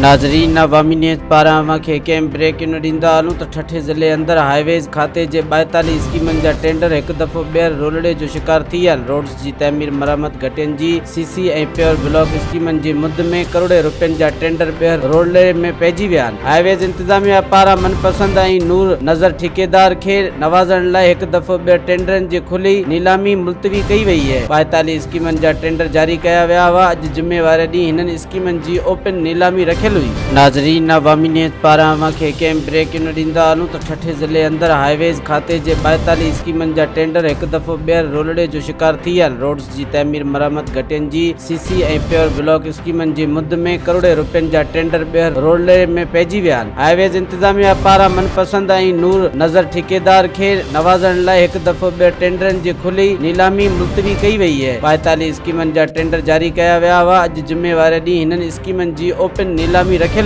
ناظرين عوامي نيوز پاران اوهان کي هڪ اهم بريڪ ان ڏيندا هلون ته ٺٽي ضلعي اندر هاء ويز کاتي جي 42 اسڪيمن جا ٽينڊر هڪ دفعو ٻيهر رولڙي جو شڪار ٿي ويا آهن. روڊز جي تعمير مرمت گهٽين جي سي سي ۽ پيور بلاڪ اسڪيمن جي مد ۾ ڪروڙين روپين جا ٽينڊر ٻيهر رولڙي ۾ پئجي ويا آهن. هاء ويز انتظاميا پاران من پسند ۽ نور نظر ٺيڪيدار کي نوازڻ لاء هڪ دفعو ٻيهر ٽينڊرن جي کلي نيلامي ملتوي ڪئي وئي آهي. 42 اسڪيمن جا ٽينڊر جاري ڪيا ويا هئا اڄ جمعي واري ڏينهن هنن اسڪيمن جي اوپن نيلامي رکيل هئي. ناظرين عوامي نيوز پاران اوهان کي هڪ اهم بريڪ ان ڏيندا هلون ته ٺٽي ضلعي اندر هاء ويز کاتي جي 42 اسڪيمن جا ٽينڊر هڪ دفعو ٻيهر رولڙي جو شڪار ٿي ويا آهن. روڊز جي تعمير مرمت گهٽين جي سي سي ۽ پيور بلاڪ اسڪيمن جي مد ۾ ڪروڙين روپين جا ٽينڊر ٻيهر رولڙي ۾ پئجي ويا آهن. هاء ويز انتظاميا پاران من پسند ۽ نور نظر ٺيڪيدار کي نوازڻ لاء هڪ دفعو ٻيهر ٽينڊرن جي کلي نيلامي ملتوي ڪئي وئي آهي. 42 اسڪيمن جا ٽينڊر جاري ڪيا ويا هئا اڄ جمعي واري ڏينهن هنن اسڪيمن جي اوپن نيلامي رکيل.